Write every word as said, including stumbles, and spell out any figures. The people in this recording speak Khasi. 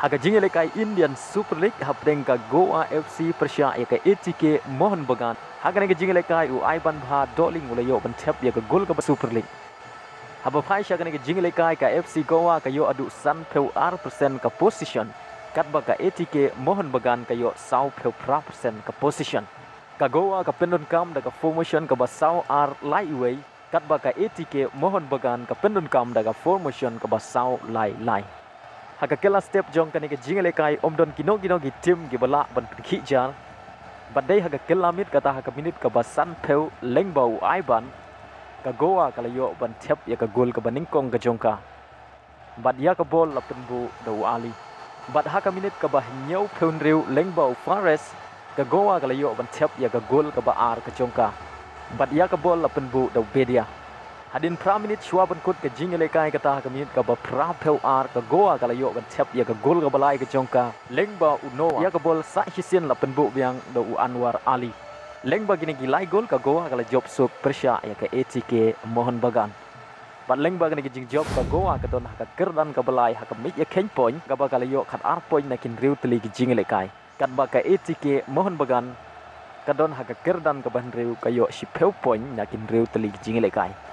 Ha ka jingïalehkai Indian Super League hapdeng ka Goa F C pyrshah ïa ka A T K Mohun Bagan, ha kane ka jingïalehkai u Aiban Bha Dohling u la ïoh ban thep ïa ka gol kaba Super League. Haba phai sha kane ka jingïalehkai, ka F C Goa ka ïoh haduh sanphew ar percent ka possession, katba ka A T K Mohun Bagan ka ïoh sawphew phra percent ka possession. Ka Goa ka pyndonkam da ka formation kaba saw ar lai uwei, katba ka A T K Mohun Bagan ka pyndonkam da ka formation kaba saw lai lai. Ha ka kylla step jong kane ka jingïalehkai ym don kino kino ki team kiba lah ban pynkhih jar. Bad dei ha ka kylla miet, kata ha ka minit kaba sanphew, lyngba u Aiban, ka Goa ka la ïoh ban thep ïa ka gol kaba nyngkong ka jong ka. Bad ïa ka bol la pynbuh da u Ali. Bad ha ka minit kaba hynñiewphew hynriew, lyngba u Fares, ka Goa ka la ïoh ban thep ïa ka gol kaba ar ka jong ka. Bad ïa ka bol la pynbuh da u Bedia. Hadien phra minit shuwa ban kut ka jingïalehkai, kata ha ka minit kaba phraphew ar, ka Goa ka la ïoh ban thep ïa ka gol kaba lai ka jong ka, lyngba u Noah. Ïa ka bol sah shisien la pynbuh biang da u Anwar Ali. Lyngba kine ki lai gol, ka Goa ka la jop suk pyrshah ïa ka A T K Mohun Bagan. Bad lyngba kane ka jingjop, ka Goa ka don ha ka kyrdan kaba lai ha ka miej ïakheiñ point, kaba ka la ïoh khatar point na ki hynriew tylli ki jingïalehkai. Katba ka A T K Mohun Bagan ka don ha ka kyrdan kaba hynriew, ka ïoh shiphew point na ki hynriew tylli ki jingïalehkai.